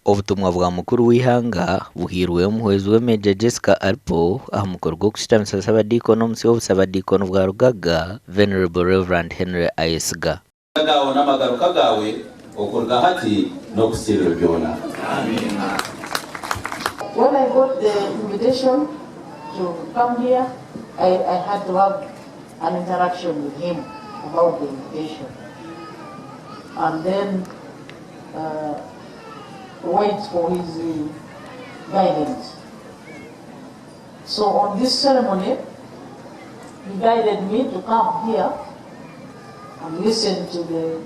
Obutumwa bwa mukuru w'eihanga buhairwe omuhwezi we Major Jessica Alupo aha mukoro gw'okushutamisa Ssabadiikoni omusya w'obusabadiikoni bwa Rugaga, Venerable Rev. Henry Ayesiga. Gaawe n'amagaruka gaawe okuruga hati n'okuhitsya ebiro byona. When I got the invitation to come here, I, I had to have an interaction with him about the invitation. And then uh, wait for his uh, guidance. So on this ceremony, he guided me to come here and listen to the,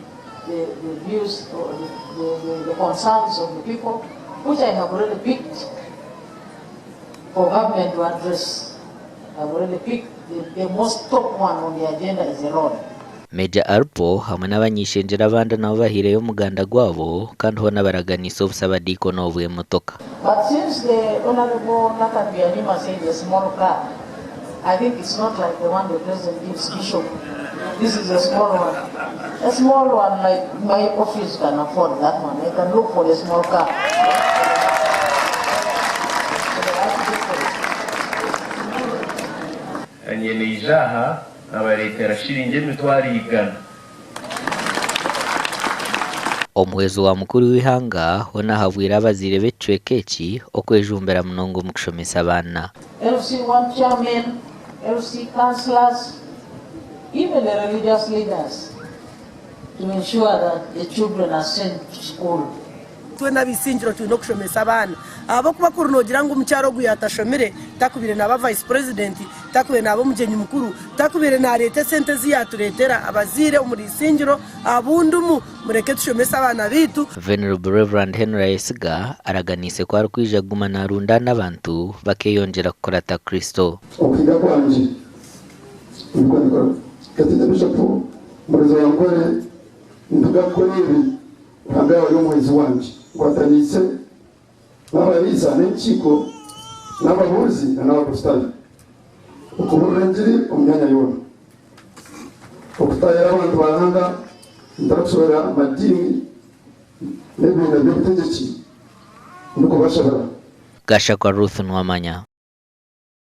the, the views or the, the, the, concerns of the people, which I have already picked for government to address. I've already picked the, the most top one on the agenda is the road. Major Alupo hamwe n'abany'ishengyero abandi nabo bahaireyo omuganda gwabo kandi hoona baraganiise obusabadiikoni obw'emotoka. But since the Honorable Nathan Byanyima said a small car, I think it's not like the one the president gives Bishop. This is a small one. A small one like my office can afford that one. I can look for a small car. Nanye naija aha nabareetera shiringi 100,000. Omuhwezi wa mukuru w'eihanga hoona ahabwire abazaire b'ekicweka eki okwejumbira munonga omu kushomesa abaana. LC1 chairmen, LC councillors, even the religious leaders to ensure that the children are sent to school. Twena ab'eisingiro twine okushomesa abaana ahabw'okuba kuri noogira ngu omukyara ogu yaatashomire takubaire naaba vice president, takubaire naaba omugyenyi mukuru, takubaire naareeta esente ezi yaatureetera. Abazaire omuri Isingiro abundumu mureke tushomese abaana baitu. Venerable Rev. Henry Ayesiga araganiise ku arikwija kuguma naarundaana abantu bakeeyongyera kukurata Kristo. Okuhiga kwangye nikwo nikora. Katiina Bishop Murezi wa Nkore nimpiga kukora ebi Ruhanga yaaba ari omuhwezi wangye. Nkwataniise n'abariisa n'enkiiko n'ababuurizi na n'Abakristaayo okubuurira engiri omu myanya yoona. Okutaayira abantu ba Ruhanga ntarikushobera madiini n'ebibiina by'obutegyeki ndikubashabira. Gashakwa Ruth Nuwamanya.